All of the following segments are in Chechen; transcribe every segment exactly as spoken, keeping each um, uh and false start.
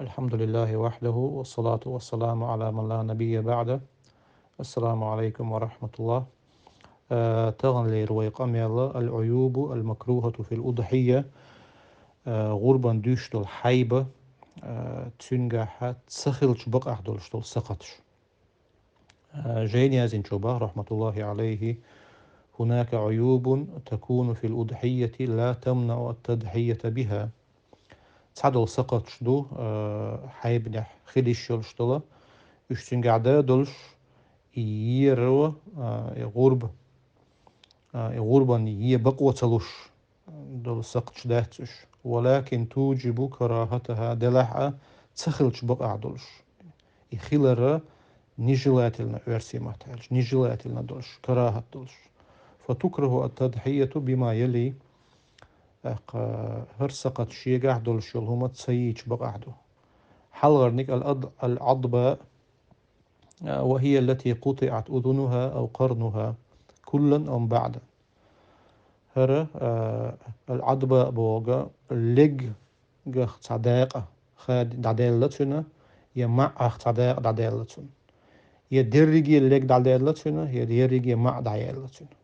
الحمد لله وحده، والصلاة والسلام على من لا نبي بعده. السلام عليكم ورحمة الله. Э, таханлера вай къамаьл العيوب المكروهة في الأضحية, э, гӀурбан дуьйш долу хьайба, э, цуьнгахь ца хилча бакъахь долуш долу сакхаташ. Э, Жейн яздинчо боху, رحمة الله عليه: هناك عيوب تكون في الأضحية لا تمنع التضحية بها. Цхьадолу сакхаташ ду, э, хьайбанехь хила йиш йолуш долу, уьш цуьнгахь да долуш, и еро, э, и гӀурба, э, и гӀурбан е бакъо ца луш долу сакхаташ дац уьш. ولكن توجب كراهتها, делахь а ца хилча бакъахь долуш. И хилар нежелательно, оьрсийн маттахь аьлча, нежелательно долуш, карахӀат долуш. فتكره التضحية بما يلي. ТӀаккха хӀара сакхат шегахь долуш йолу хӀума ца йийча бакъахь ду. Хьалхарниг العضباء, وهي التي قطعت أذنها أو قرنها كلا أو بعضا. ХӀара, э, العضباء боху, легах цхьа дакъа хадийна дӀадаьлла цуьнан, я маӀах цхьа дакъа дӀадаьлла цуьнан. Я дерриге лег дӀадаьлла цуьнан, я дерриге маӀ дӀаяьлла цуьнан.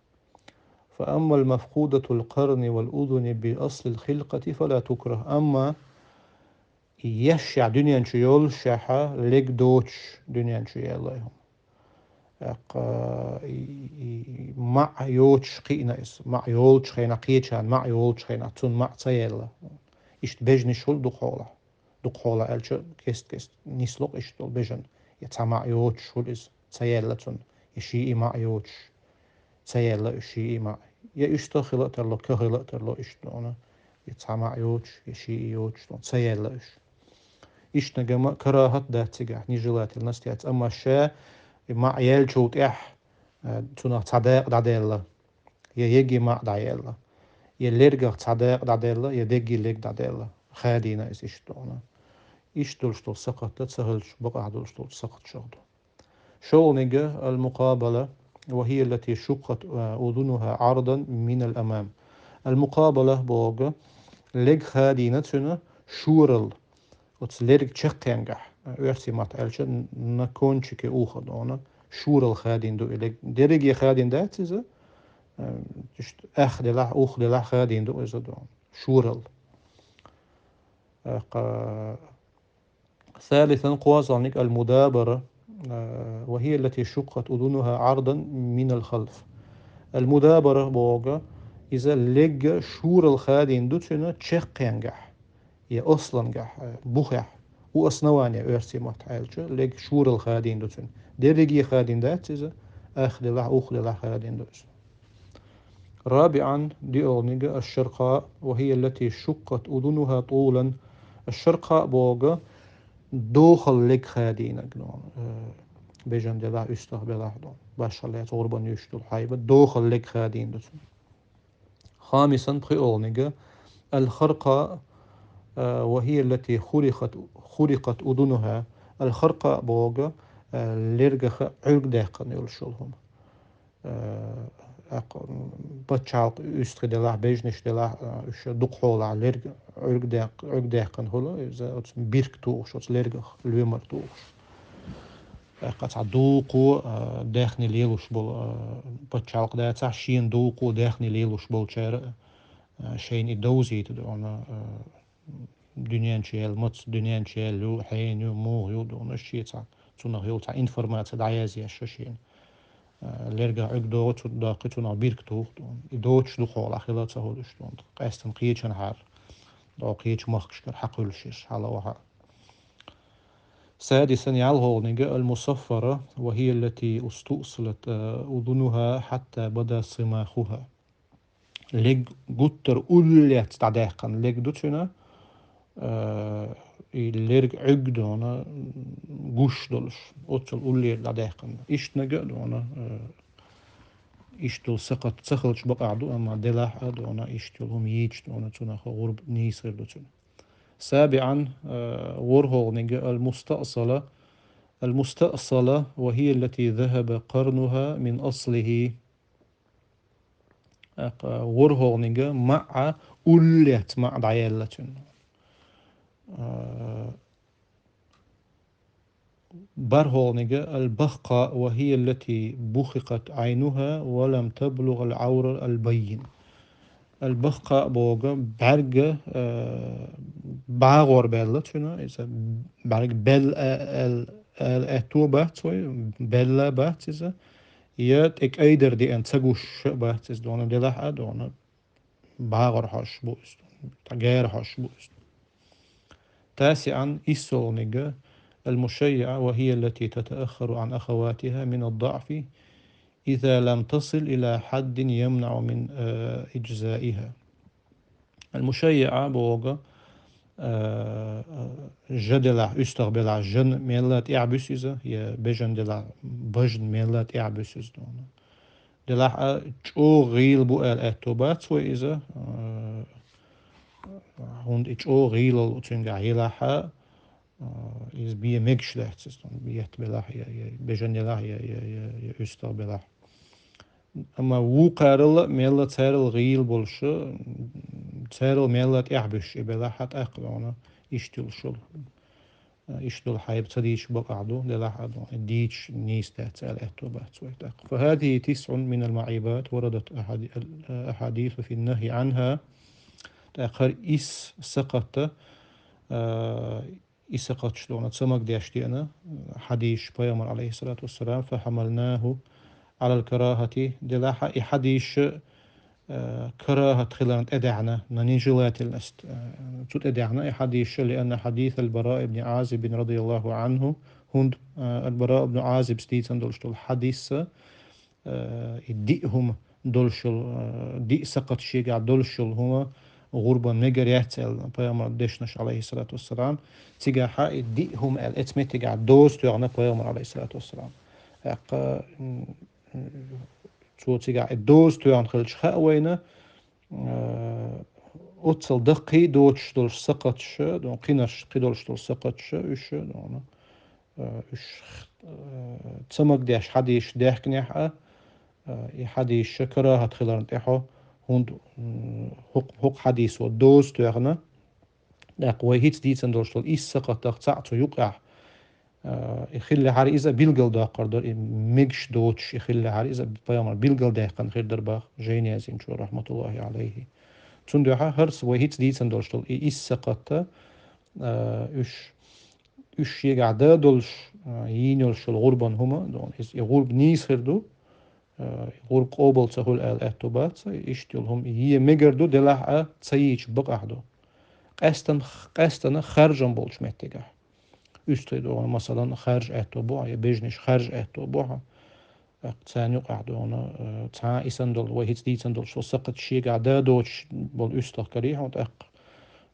فأما المفقودة القرن والأذن بأصل الخلقة فلا تكره. Амма ешшехь дуьнен чу йолушехь, лег доцуш дуьнен чу яьлла ю. ТӀаккха, и, и, и маӀ йоцуш кхиъна иза. МаӀ йолчу хенахь, кхечарна маӀ йолчу хенахь, цунна маӀ ца яьлла. Иштта бежнаш хуьлу дукхахьолахь. Дукхахьолахь аьлча, кест-кеста нисло-кх иштта долу бежан. Я цхьа маӀ йоцуш хуьлу иза, ца яьлла цунна. Я шиъ маӀ йоцуш, ца яьлла уьш шиъ маӀ. Я уьстагӀ хила а тарло, ка хила а тарло иштта дуьйна. Я цхьа маӀ йоцуш, я шиъ йоцуш дуьйна, ца яьлла уьш. Иштта гама карахӀат дац цигахь, нежелательность яц. Амма ша и маӀ яьллачул тӀаьхьа, э, цунах цхьа дакъа дӀадаьлла, я еги маӀ дӀаяьлла, я лергах цхьа дакъа дӀадаьлла, я деги лег дӀадаьлла. Хадийна иза иштта дуьйна. Иштта долуш долу сакхат ца хилча бакъахь долуш долу сакхаташах ду. ШолгӀаниг المقابلة، وهي التي شقت أذنها عرضا من الأمام. المقابلة боху, лерг хадийна цуьнан шоралла, оцу лерг чаккхенгахь, оьрсийн маттахь аьлча, на кончике уха дуьйна, шоралла хадийна ду и лерг. Дерриге хадийна дац иза, э, иштта ах делахь, ух делахь хадийна ду иза дуьйна. Шоралла. ТӀаккха ثالثا, кхозлагӀниг المدابرة, э, وهي التي شقت أذنها عرضا من الخلف. المدابرة боху, иза лерг шоралла хадийна ду цуьнан чаккхенгахь, я аслангахь, э, бухехь, у основание оьрсийн маттахь аьлча, лерг шоралла хадийна ду цуьнан. Дерриге хадийна дац иза, ах делахь, ух делахь хадийна ду иза. رابعا, диъолгӀаниг الشرقاء، وهي التي شقت أذنها طولا. الشرقاء боху, дохал лерг хадийнарг дуьйна, э, бежан делахь, уьстагӀ белахь дуьйна. Башхалла яц, гӀурбан дуьйш долу хьайба, дохал лерг хадийна ду цуьнан. خامسا, пхиъолгӀаниг الخرقاء, э, وهي التي خرقت، خرقت أذنها. الخرقاء боху, э, лергах Ӏуьрг даьккхина йолуш йолу хӀума. Э, акх-, пачхьалкх уьстагӀий делахь, бежнаш делахь, э, уьш дукхахьолахь лерг Ӏуьрг даьккх-, Ӏуьрг даьккхина хуьлу, иза оцу бирк тухуш, оцу лергах лоьмар тухуш. ТӀаккха цхьа дукха, э, даьхни лелош болу, э, пачхьалкх дацахь, шена дукха даьхни лелош болчара, э, шайна и довзийта дуьйна, э, дуьнен чу яьлла маца, дуьнен чу яьлла ю, хьенан ю, муха ю дуьйна, шен цхьа, цунах йолу цхьа информация дӀаязъеш шена. Э, лергах Ӏуьрг догӀу, цу даккхий, цунах бирк туху дуьйна. И доцуш дукхахьолахь хила ца хуьлуш дуьйна. Къаьстина кхечанхьара, дӀо кхечу махкашкара хьакхуьлуш ерш, хьала ваха. سادسا, ялхолгӀаниг المصفرة، وهي التي استؤصلت، э, أذنها حتى بدا صماخها. Лерг гуттар уллец дӀадаьккхина лерг ду цуьнан, э, и лерг Ӏуьрг дуьйна гуш долуш, оццул уллера дӀадаьккхина. Иштаниг а дуьйна, э, иштта долу сакхат ца хилча бакъахь ду, амма делахь а дуьйна, иштта йолу хӀума йийча дуьйна, цунах гӀурба нийса хир ду цуьнан. سابعا, э, ворхӀолгӀаниг المستأصلة، المستأصلة، وهي التي ذهب قرنها من أصله. ТӀаккха ворхӀолгӀаниг маӀа уллец маӀа дӀаяьлла цуьнан. Э, бархӀалгӀаниг البخقاء وهي التي بخقت عينها ولم تبلغ العور البين. Аль-бахкъа боху бӀаьрга, э, бӀагӀор баьлла цуьнан, иза бӀаьрга баьлла а-, аьл-, аьл-, аьтто бац вай, баьлла бац иза, я тӀе кӀайдар деана ца гуш а бац иза, дона делахь а, дона бӀагӀор хьожуш бу иза, тӀагӀар хьожуш бу иза. تاسعا, иссалгӀаниг, المشيعة وهي التي تتأخر عن أخواتها من الضعف إذا لم تصل إلى حد يمنع من، آه، إجزائها. Аль-мушаййиӀа боху, э, жа делахь, уьстагӀ белахь, жан мелла тӀехь буьсу иза, я бежан делахь, бажан мелла тӀехь буьсу иза, дона. Делахь а чӀогӀа гӀийла бу аьлла аьтто бац вай иза, э, хӀунда и чӀогӀа гӀийлалла цуьнгахь елахь а, э, иза бен мегаш дац иза, дона, етт белахь, я, я бежан делахь, я, я, я, я уьстагӀ белахь. Амма вукхарал а мелла царал гӀийла болуш, царал мелла тӀехь буьсуш и белахь а тӀаккха, дона, иштта йолуш йолу. Иштта долу хьайба ца дийцуш бакъахь ду, делахь а, дона, дийцуш нийса дац аьлла аьтто бац вай тӀаккха. فهذه تسع من المعيبات وردت أحادي-، الأحاديث في النهي عنها. ТӀаккха хӀара исс сакхат, а, и сакхаташ, дона, ца магадеш деана хьадисаш пайхамара, алейхиссалату вассалам, فحملناه على الكراهة, делахь а и хьадисаш, э, карахӀат хиларна тӀедаьхьна, на нежелательность, э, цу тӀедаьхьна и хьадисаш, لأن حديث البراء بن عازب رضي الله عنه, хӀунда, э, аль-Бараъ ибн Ӏазибс дийцина долуш долу хьадис, э, и диъ хӀума долуш йолу, э, диъ сакхат шегахь долуш йолу хӀума гӀурбан мегар яц аьлла, пайхамара дешнаш, алейхиссалату вассалам, цигахь и диъ хӀума аьлла, эцу меттигахь доза тоьхна пайхамара, алейхиссалату вассалам. ТӀаккха, м, цо цигахь и доза тоьхна хилча хаьа вайна, э, оццул даккхий доцуш долуш сакхаташ, дон кхинарш, кхидолуш долу сакхаташ, уьш, дон, э, уьш, э, ца магадеш хьадисаш даьхкинехь а, э, и хьадисаш карахӀат хиларна тӀехь, хӀунда, м, хӀокху, хӀокху хьадисо доза тоьхна, тӀаккха вай хӀинца дийцина долуш долу исс сакхатах цхьаъ цу юкъехь, э, и хиллехьара иза билгалдоккхур дара, и мегаш доцуш и хиллехьара иза пайхамара билгалдаьккхина хир дара боху Жайни яздинчо, рахматуллахи алейхи. Цундела хӀара вай хӀинца дийцина долуш долу и исс сакхат, э, уьш, уьш шегахь дан долуш, э, йийна йолуш йолу гӀурбан хӀума, дон, иза, и гӀурба нийса хир ду, э, гӀурба къобал ца хуьлу аьлла аьтто бац, иштта йолу хӀума е мегар ду, делахь а ца йийча бакъахь ду. Къаьстан-, къаьстана харжам болчу меттигахь. УьстагӀий, дона, масалан, харжа аьтто бу хьан, я бежнаш харжа аьтто бу хьан. ТӀаккха царна юкъахь, дона, э, цхьа а и санна долу, вай хӀинца дийцина долуш долу сакхат шегахь дан доцуш болу уьстагӀ карий хьуна тӀаккха,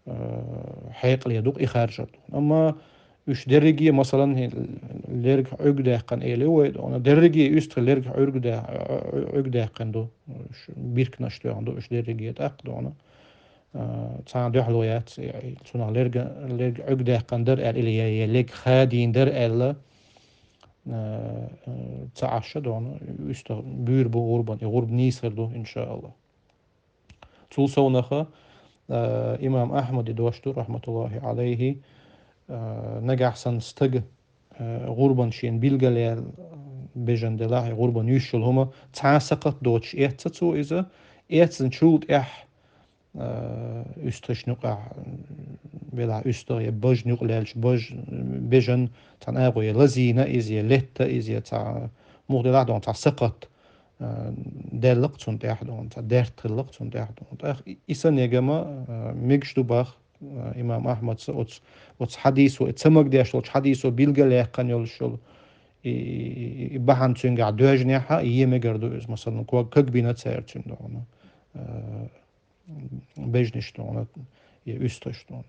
э, хьекъале ду-кх и харжар, дона. Амма уьш дерриге, масалан, хӀин лерг Ӏуьрг даьккхина элий вай, дона, дерриге уьстагӀий лерг Ӏуьрг да-, Ӏуьрг даьккхина ду, уьш биркнаш тоьхна ду уьш дерриге тӀаккха, дона. Э, цхьа а дуьхьало яц, э, цунах лерг, лерг Ӏуьрг даьккхина дара аьлла, или я, я лерг хадийна дара аьлла, э, э, ца Ӏаш, дона, уьстагӀ буьйр бу гӀурбан, и гӀурба нийса хир ду, иншааллах. Цул совнаха, э, имам Ахьмада дош ду, рахматуллахи алейхи, э, нагахь санна стага, э, гӀурбан шена билгалъяьлла, бежан делахь, и гӀурбан юьсуш йолу хӀума цхьа а сакхат доцуш эцна цо иза, эцначул тӀаьхьа, э, уьстагӀашна юкъахь, м, белахь уьстагӀ я бажна юкъа лелча баж-, бежан, цхьана агӀо я лазийна иза, я летта иза, я цхьа муха делахь, дона, цхьа сакхат, э, даьлла-кх цунна тӀехь, дона, цхьа дерт хилла-кх цунна тӀехь, дона. ТӀаккха и, и санна егама, э, мегаш ду боху, э, имам Ахьмадса оцу, оцу хьадисо, и ца магадеш долчу хьадисо билгалъяьккхина йолуш йолу и, и, и, и бахьана цуьнгахь доьжнехь а, е мегар ду иза, масалан, ког, ког бина церан цуьнан, дона, э, бежнаш, дона, я уьстагӀаш, дона.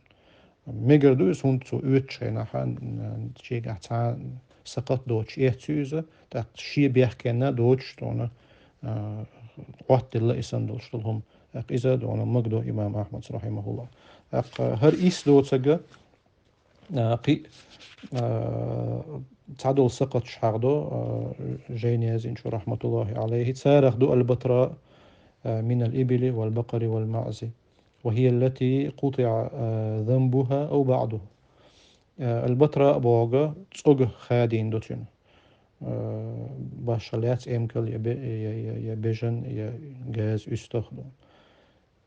Мегар ду иза, хӀунда цо оьцучу хенахь, н-, шегахь цхьа а сакхат доцуш эцна иза, тӀаккха шен бехкенна доцуш, дона, а, Ӏоттаделла и санна долуш долу хӀума. ТӀаккха иза, дона, магадо имам Ахьмадс, рахьимахуллах. ТӀаккха хӀара исс доцург, а, кхин а, а, цхьадолу сакхаташ хьахдо, а, Жайни яздинчо, рахматуллахи алейхи, царах ду البتراء, а, من الإبل والبقر والمعز، وهي التي قطع, а, ذنبها أو بعضه. Э, аль-батра бохург цӀог хадийна ду цуьнан. Э, башха лаьцна эмкал я бе-, я, я, я бежан, я газа уьстагӀ ду.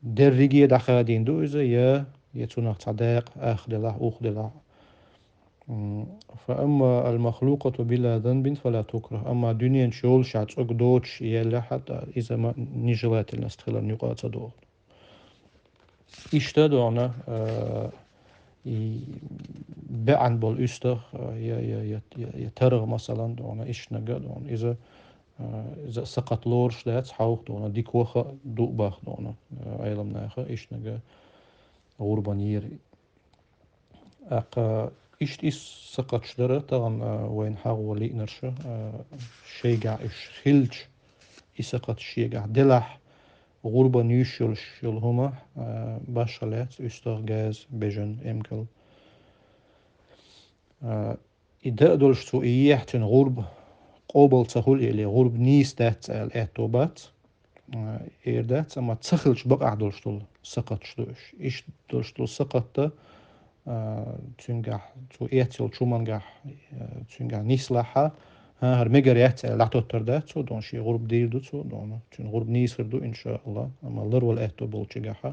Дерриге дӀахадийна ду иза, я, я цунах цхьа дакъа ах делахь, ух делахь. М, فأما المخلوقة بلا ذنب فلا تكره. Амма дуьнен чу йолуш а цӀог доцуш еллехь а, иза ма-, нежелательность хиларна юкъа а ца догӀу. Иштта догӀна, э, и беана болу уьстагӀ, э, я, я, я, я, я таргӀа, масалан, догӀна, иштанага а догӀна. Иза, э, иза сакхат лоруш дац, хьовха догӀна, дика ваха а ду бах догӀна, э, Ӏеламнаха, иштанага гӀурбан йийр. ТӀаккха иштта и сакхаташ дара, тахана, а, вайна хьагӀо лиънарш, а, шайгахь уьш хилча, и сакхаташ шегахь делахь, гӀурбан йуьйш йолуш йолу хӀума, а, башха лаьцна уьстагӀ, газа, бежан, эмкал. А, и дан а долуш цо и ехь, цуьнан гӀурба къобал ца хуьлу или, гӀурба нийса дац аьлла аьтто бац. А, эр дац, амма ца хилча бакъахь долуш долу сакхаташ ду уьш. Иштта долуш долу сакхат, а, цуьнгахь, цо эцна йолчу хӀумангахь, а, цуьнгахь нислахь а, хӀара мегар яц аьлла, дӀатоттар дац цо, дона шен гӀурба дийр ду цо, дона цуьнан гӀурба нийса хир ду, иншааллахӀ, амма ларвала аьтто болчигахь,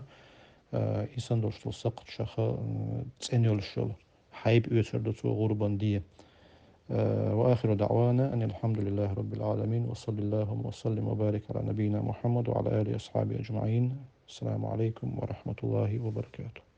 а, и санна долуш долу сакхаташха, м, цӀена йолуш йолу хьайба оьцур ду цо гӀурбан де. Э, وآخر دعوانا أن الحمد لله رب العالمين، وصل اللهم وسلم وبارك على نبينا محمد وعلى آله وأصحابه أجمعين. السلام عليكم ورحمة الله وبركاته.